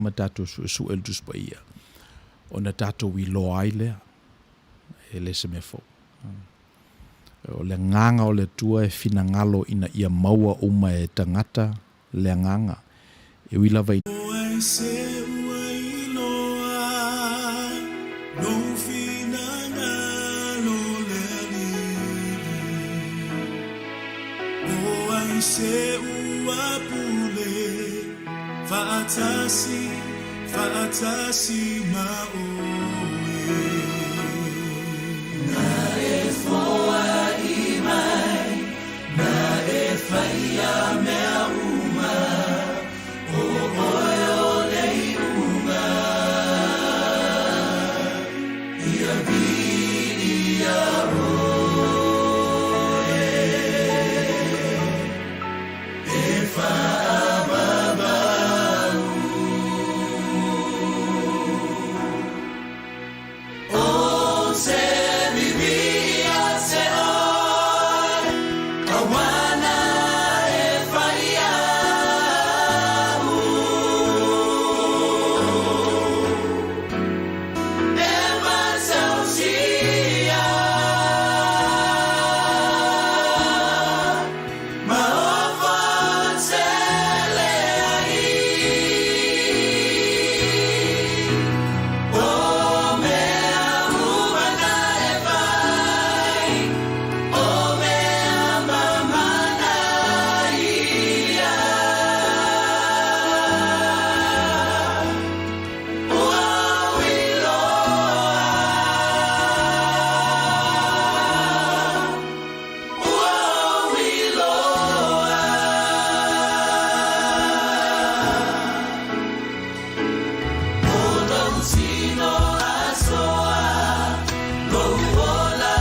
Ma tatou suesue le Tusi Paia, ona tatou iloa ai lea, e le se mea fou. O le agaga o le Atua e finagalo ina ia maua uma e tagata le agaga, e ui lava i. O ai se ua iloa lou finagalo le Alii? O ai se ua pule faatasi, faatasi ma oe? Na e foai mai, na e faia mea uma, o oe o le iuga, ia viia oe, e faavavau. O te vivi ia te oe, awana e whai au. E matautia, ma ofo tele ai. O mea uma na e fai, o mea mamana ia. Ua ou iloa, ua ou iloa. O lou tino atoa, lou ola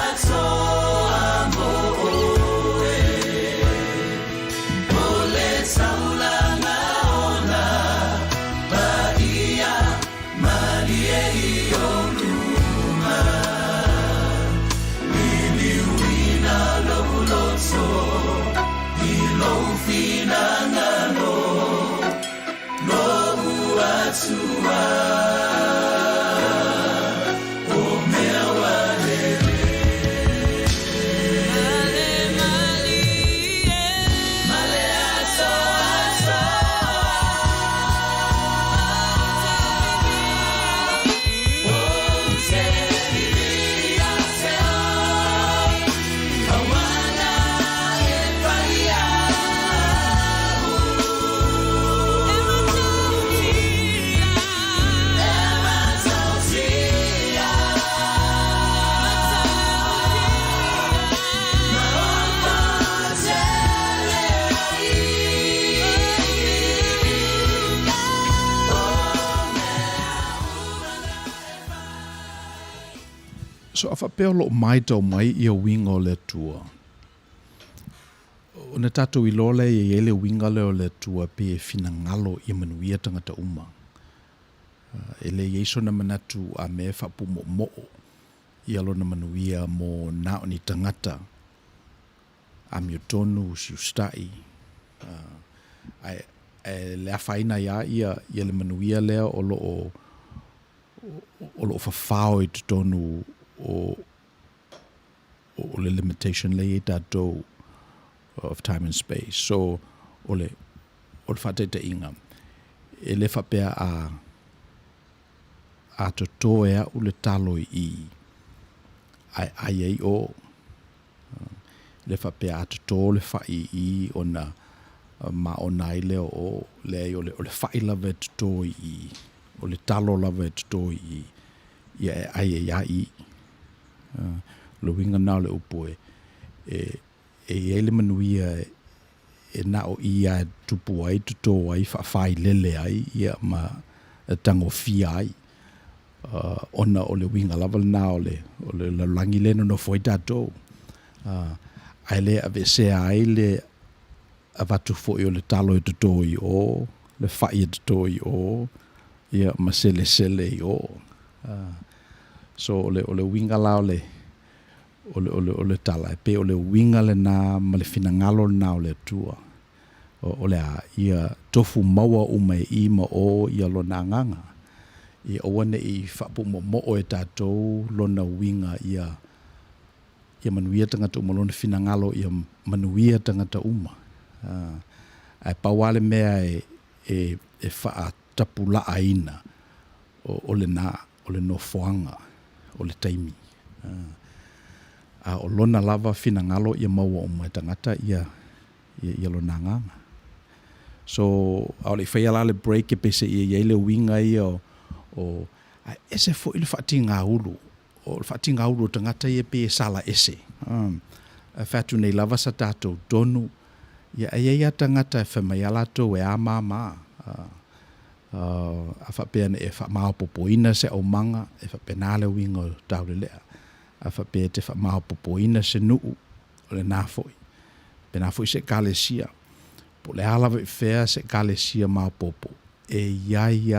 atoa mo oe. O le taulaga ola, paia malie i ou luma. Liliuina lou loto i lou finagalo, lou Atua, o mea ua lelei. Male aso aso. O te vivi ia te oe, awana e whai au. E matautia, ma ofo tele ai. O mea uma na e fai. So a faapea o loo maitau mai ia uiga o le Atua, ona tatou iloa lea e iai le uiga lea o le Atua pe finagalo ia manuia tagata uma. E le iai sona manatu a mea e faapumoomoo ia lona manuia mo na o ni tagata amiotonu, siusta'i, ae ae le afaina ai a ia ia le manuia lea o loo o loo fafao i totonu o o le limitation lea e i ai tatou of time and space. So, o le, o le faataitaiga, e le faapea a, a toto e a'u le talo i i, ae ai ai o. E le faapea a toto le fa'i i i ona maona ai lea o o. Leai, o le, o le fa'i lava e toto i i, o le talo lava e toto i i, ia e ai ai a i. O le uiga lena o le upu e, e, e i ai le manuia e na o i lava e tupu ai, toto ai, faafailele ai, ia ma tagofia ai. Ona o le uiga lava lena o le, o le lalolagi lea e nonofo ai tatou. Ae le aveesea ai le avatu foi o le talo e toto i o, le fa'i e toto i o, ia ma selesele i o. So o le, o le uiga la o le, o le, o le, o le tala, e pei o le uiga lena ma le finagalo lena o le Atua. O le a? Ia tofu maua uma e i ma o ia lona agaga. Ia aua ne i faapuumo'omo'o e tatou lona uiga ia ia manuia tagata uma lona finagalo ia manuia tagata uma. Ae pau lava le mea e e e faatapulaaina o lena, o le nofoaga, o le taimi. A o lona lava finagalo ia maua uma e tagata ia lona agaga. So, a o le i faia la le break e peiseai e i ai le uiga ia o, ae ese foi le faatigaulu, o le faatigaulu o tagata ia pei e sala ese. Ae fai atu nei lava sa tatou tonu, ia ae i ai lava tagata e fai mai lava latou e a ma ma. A faapea na e faamaopoopoina se aumaga, e faapena le uiga o le taulelea. A faapea e te faamaopoopoina se nuu, o lena foi. E faapena foi se Ekalesia, po o le a lava i fea se Ekalesia maopoopo, e i ai.